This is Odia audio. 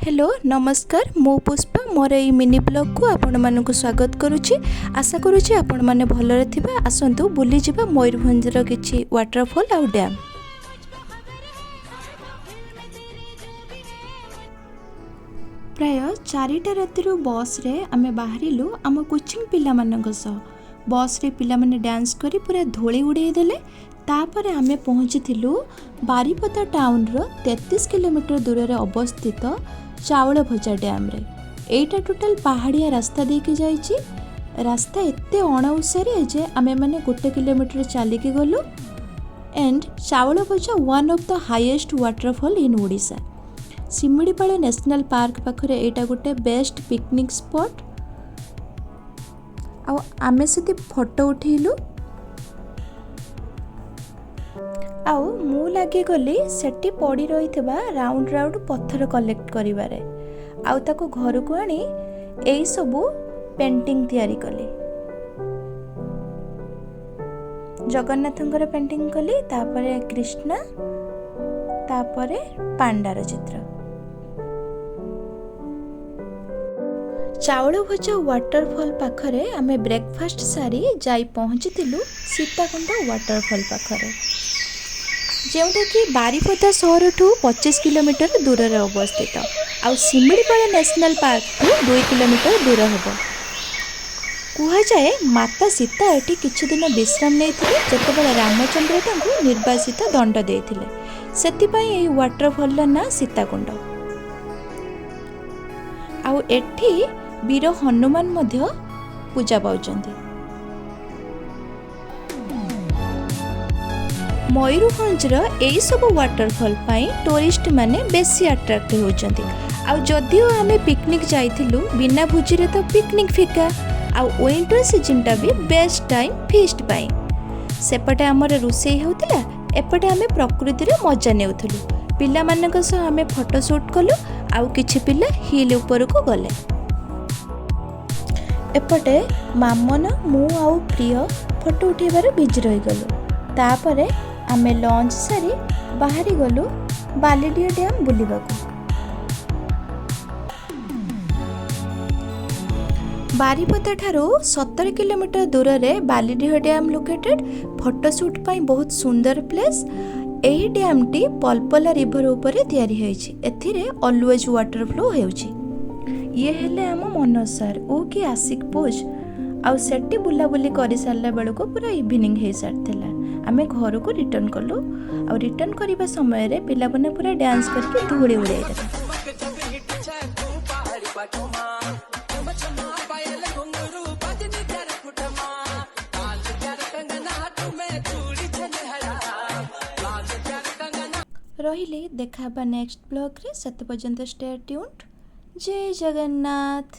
ହ୍ୟାଲୋ, ନମସ୍କାର। ମୁଁ ପୁଷ୍ପା, ମୋର ଏଇ ମିନି ବ୍ଲଗ୍କୁ ଆପଣମାନଙ୍କୁ ସ୍ୱାଗତ କରୁଛି। ଆଶା କରୁଛି ଆପଣମାନେ ଭଲରେ ଥିବେ। ଆସନ୍ତୁ ବୁଲିଯିବା ମୟୂରଭଞ୍ଜର କିଛି ୱାଟରଫଲ୍ ଆଉ ଡ୍ୟାମ୍। ପ୍ରାୟ 4ଟା ରାତିରୁ ବସ୍ରେ ଆମେ ବାହାରିଲୁ ଆମ କୋଚିଂ ପିଲାମାନଙ୍କ ସହ। ବସ୍ରେ ପିଲାମାନେ ଡ୍ୟାନ୍ସ କରି ପୁରା ଧୂଳି ଉଡ଼େଇ ଦେଲେ। ତାପରେ ଆମେ ପହଞ୍ଚିଥିଲୁ ବାରିପଦା ଟାଉନର 33 କିଲୋମିଟର ଦୂରରେ ଅବସ୍ଥିତ ଚାଉଳ ଭଜା ଡ୍ୟାମ୍ରେ। ଏଇଟା ଟୋଟାଲ ପାହାଡ଼ିଆ ରାସ୍ତା ଦେଇକି ଯାଇଛି। ରାସ୍ତା ଏତେ ଅଣଓସାରିଆ ଯେ ଆମେମାନେ 1 କିଲୋମିଟର ଚାଲିକି ଗଲୁ। And ଚାଉଳ ଭଜା one of the highest waterfall in Odisha. Similipal national park ପାଖରେ ଏଇଟା ଗୋଟେ ବେଷ୍ଟ ପିକନିକ୍ ସ୍ପଟ୍। ଆଉ ଆମେ ସେଠି ଫଟୋ ଉଠେଇଲୁ ଆଉ ମୁଁ ଲାଗିଗଲି ସେଠି ପଡ଼ି ରହିଥିବା ରାଉଣ୍ଡ ରାଉଣ୍ଡ ପଥର କଲେକ୍ଟ କରିବାରେ ଆଉ ତାକୁ ଘରକୁ ଆଣି ଏଇସବୁ ପେଣ୍ଟିଂ ତିଆରି କଲି। ଜଗନ୍ନାଥଙ୍କର ପେଣ୍ଟିଂ କଲି, ତାପରେ କୃଷ୍ଣ, ତାପରେ ପାଣ୍ଡାର ଚିତ୍ର। ଚାଉଳ ଭଜା ୱାଟରଫଲ୍ ପାଖରେ ଆମେ ବ୍ରେକଫାଷ୍ଟ ସାରି ଯାଇ ପହଞ୍ଚିଥିଲୁ ସୀତାକୁଣ୍ଡ ୱାଟରଫଲ୍ ପାଖରେ, ଯେଉଁଟାକି ବାରିପଦା ସହରଠୁ 25 କିଲୋମିଟର ଦୂରରେ ଅବସ୍ଥିତ ଆଉ ଶିମିଳିପାଳ ନ୍ୟାସନାଲ୍ ପାର୍କଠୁ 2 କିଲୋମିଟର ଦୂର ହେବ। କୁହାଯାଏ, ମାତା ସୀତା ଏଠି କିଛି ଦିନ ବିଶ୍ରାମ ନେଇଥିଲେ, ଯେତେବେଳେ ରାମଚନ୍ଦ୍ର ତାଙ୍କୁ ନିର୍ବାସିତ ଦଣ୍ଡ ଦେଇଥିଲେ। ସେଥିପାଇଁ ଏହି ୱାଟରଫଲ୍ର ନାଁ ସୀତାକୁଣ୍ଡ। ଆଉ ଏଠି ବୀର ହନୁମାନ ମଧ୍ୟ ପୂଜା ପାଉଛନ୍ତି। ମୟୂରଭଞ୍ଜର ଏଇସବୁ ୱାଟରଫଲ୍ ପାଇଁ ଟୁରିଷ୍ଟ ମାନେ ବେଶୀ ଆଟ୍ରାକ୍ଟ ହେଉଛନ୍ତି। ଆଉ ଯଦିଓ ଆମେ ପିକନିକ୍ ଯାଇଥିଲୁ, ବିନା ଭୋଜିରେ ତ ପିକନିକ୍ ଫିକା। ଆଉ ୱିଣ୍ଟର ସିଜନଟା ବି ବେଷ୍ଟ ଟାଇମ୍ ଫିଷ୍ଟ ପାଇଁ। ସେପଟେ ଆମର ରୋଷେଇ ହେଉଥିଲା, ଏପଟେ ଆମେ ପ୍ରକୃତିରେ ମଜା ନେଉଥିଲୁ। ପିଲାମାନଙ୍କ ସହ ଆମେ ଫଟୋ ସୁଟ୍ କଲୁ ଆଉ କିଛି ପିଲା ହିଲ୍ ଉପରକୁ ଗଲେ। ଏପଟେ ମାମନ, ମୁଁ ଆଉ ପ୍ରିୟ ଫଟୋ ଉଠାଇବାରେ ବିଜି ରହିଗଲୁ। ତାପରେ ଆମେ ଲଞ୍ଚ ସାରି ବାହାରି ଗଲୁ ବାଲିଡିହ ଡ୍ୟାମ୍ ବୁଲିବାକୁ। ବାରିପଦା ଠାରୁ 17 କିଲୋମିଟର ଦୂରରେ ବାଲିଡିହ ଡ୍ୟାମ୍ ଲୋକେଟେଡ୍। ଫଟୋ ସୁଟ୍ ପାଇଁ ବହୁତ ସୁନ୍ଦର ପ୍ଲେସ୍। ଏହି ଡ୍ୟାମ୍ଟି ପଲପଲା ରିଭର ଉପରେ ତିଆରି ହୋଇଛି। ଏଥିରେ ଅଲୱେଜ୍ ୱାଟର ଫ୍ଲୋ ହେଉଛି। ଇଏ ହେଲେ ଆମ ମନୋଜ ସାର୍ ଓ କି ଆସିକ ପୋଜ୍। ଆଉ ସେଠି ବୁଲାବୁଲି କରିସାରିଲା ବେଳକୁ ପୁରା ଇଭିନିଂ ହେଇସାରିଥିଲା। ଆମେ ଘରକୁ ରିଟର୍ଣ୍ଣ କଲୁ ଆଉ ରିଟର୍ଣ୍ଣ କରିବା ସମୟରେ ପିଲାମାନେ ପୁରା ଡ୍ୟାନ୍ସ କରିକି ଧୂଳି ଉଡ଼େଇ ଦେଲେ। पायल, घुंघरू बाजनी कर कुटमा, लाल प्यार कंगना, तुम्हें चूड़ी छनहरा, लाल प्यार कंगना। ରହିଲି, ଦେଖା ହେବା ନେକ୍ସଟ ବ୍ଲଗ୍ରେ। ସେତେ ପର୍ଯ୍ୟନ୍ତ ଷ୍ଟେ ଟ୍ୟୁନ୍ଡ। ଜୟ ଜଗନ୍ନାଥ।